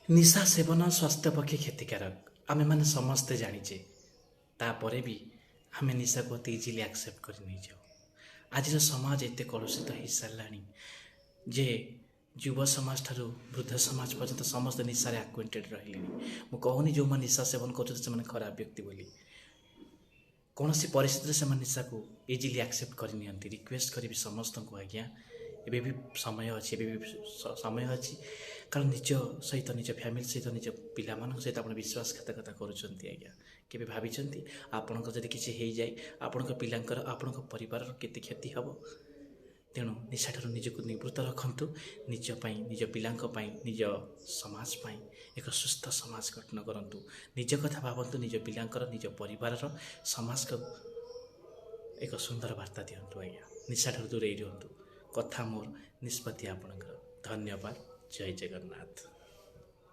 ନିଶା ସେବନ ସ୍ୱାସ୍ଥ୍ୟ ପକ୍ଷେ କ୍ଷତିକାରକ, ଆମେମାନେ ସମସ୍ତେ ଜାଣିଛେ। ତାପରେ ବି ଆମେ ନିଶାକୁ ଅତି ଇଜିଲି ଆକ୍ସେପ୍ଟ କରି ନେଇଯାଉ। ଆଜିର ସମାଜ ଏତେ କଳୁଷିତ ହେଇସାରିଲାଣି ଯେ ଯୁବ ସମାଜ ଠାରୁ ବୃଦ୍ଧ ସମାଜ ପର୍ଯ୍ୟନ୍ତ ସମସ୍ତେ ନିଶାରେ ଆକ୍ୱେଣ୍ଟେଡ଼ ରହିଲେଣି। ମୁଁ କହୁନି ଯେଉଁମାନେ ନିଶା ସେବନ କରୁଛନ୍ତି ସେମାନେ ଖରାପ ବ୍ୟକ୍ତି ବୋଲି। କୌଣସି ପରିସ୍ଥିତିରେ ସେମାନେ ନିଶାକୁ ଇଜିଲି ଆକ୍ସେପ୍ଟ କରିନିଅନ୍ତି। ରିକ୍ୱେଷ୍ଟ କରିବି ସମସ୍ତଙ୍କୁ ଆଜ୍ଞା, ଏବେ ବି ସମୟ ଅଛି, ଏବେ ବି ସମୟ ଅଛି। କାରଣ ନିଜ ସହିତ, ନିଜ ଫ୍ୟାମିଲି ସହିତ, ନିଜ ପିଲାମାନଙ୍କ ସହିତ ଆପଣ ବିଶ୍ୱାସଘାତକତା କରୁଛନ୍ତି ଆଜ୍ଞା। କେବେ ଭାବିଛନ୍ତି, ଆପଣଙ୍କର ଯଦି କିଛି ହେଇଯାଏ, ଆପଣଙ୍କ ପିଲାଙ୍କର, ଆପଣଙ୍କ ପରିବାରର କେତେ କ୍ଷତି ହେବ? ତେଣୁ ନିଶାଠାରୁ ନିଜକୁ ନିବୃତ୍ତ ରଖନ୍ତୁ। ନିଜ ପାଇଁ, ନିଜ ପିଲାଙ୍କ ପାଇଁ, ନିଜ ସମାଜ ପାଇଁ ଏକ ସୁସ୍ଥ ସମାଜ ଗଠନ କରନ୍ତୁ। ନିଜ କଥା ଭାବନ୍ତୁ, ନିଜ ପିଲାଙ୍କର, ନିଜ ପରିବାରର, ସମାଜକୁ ଏକ ସୁନ୍ଦର ବାର୍ତ୍ତା ଦିଅନ୍ତୁ ଆଜ୍ଞା। ନିଶାଠାରୁ ଦୂରେଇ ରୁହନ୍ତୁ। କଥା ମୋର, ନିଷ୍ପତ୍ତି ଆପଣଙ୍କର। ଧନ୍ୟବାଦ। ଜୟ ଜଗନ୍ନାଥ।